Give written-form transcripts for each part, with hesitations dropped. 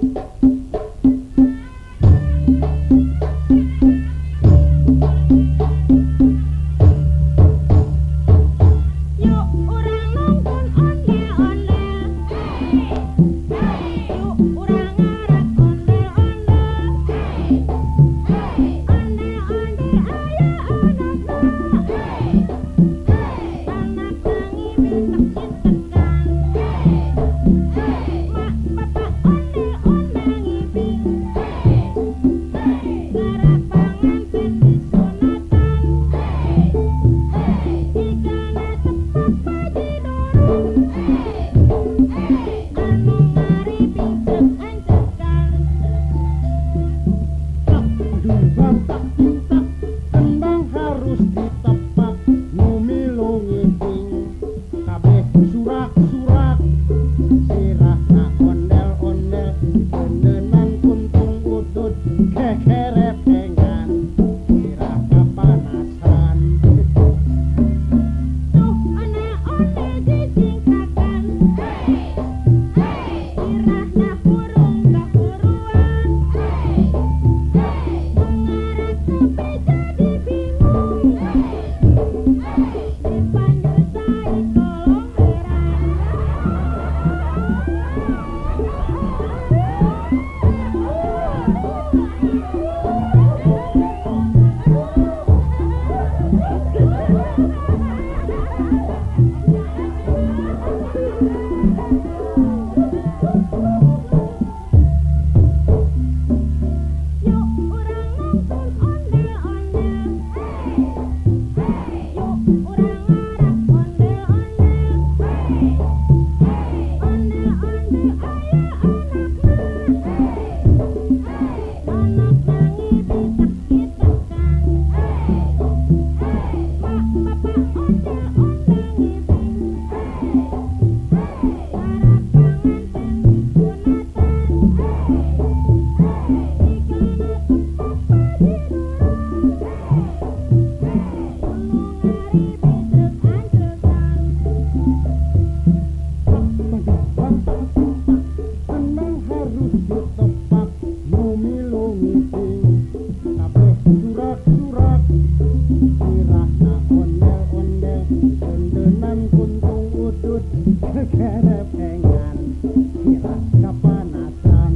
Yuk urang nungtun ondel-ondel, yuk urang ngarak ondel-ondel, ondel-ondel aya anakna, anakna ngibing tek-tekan, mak bapak ondel-ondel ngibing, ngarak panganten disunatan, jigana tepak bajidorong, anu ngaribing ceuk ancekan. Tak dumbang tak tintak, kembang harus ditepak, nu milu ngibing kabeh surak-surak, sirahna ondel-ondel dipeundenan kuntung udud kekerepengan, sirah kapanasan. Tuh ondel-ondel jijingkrakan, sirahna hurung kahuruan, nu ngarak kopi jadi bingung, dipanjur cai kolomberan. Yuk urang nungtun ondel-ondel, yuk urang ngarak ondel-ondel, ondel-ondel aya anakna, anakna ngibing tek-tekan, mak bapak ondel-ondel ngibing, ngarak panganten disunatan, jigana tepak bajidorong, anu ngaribing ceuk ancekan. Tak dumbang tak tintak, kembang harus ditepak, nu milu ngibing kabeh surak-surak, sirahna ondel-ondel dipeundenan kuntung udud kekerepengan, sirah kapanasan.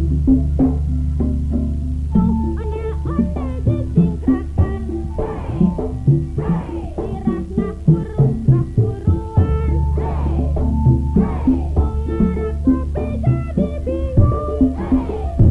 Tuh ondel-ondel jijingkrakan, sirahna hurung kahuruan, nu ngarak kopi jadi bingung,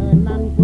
Temenan.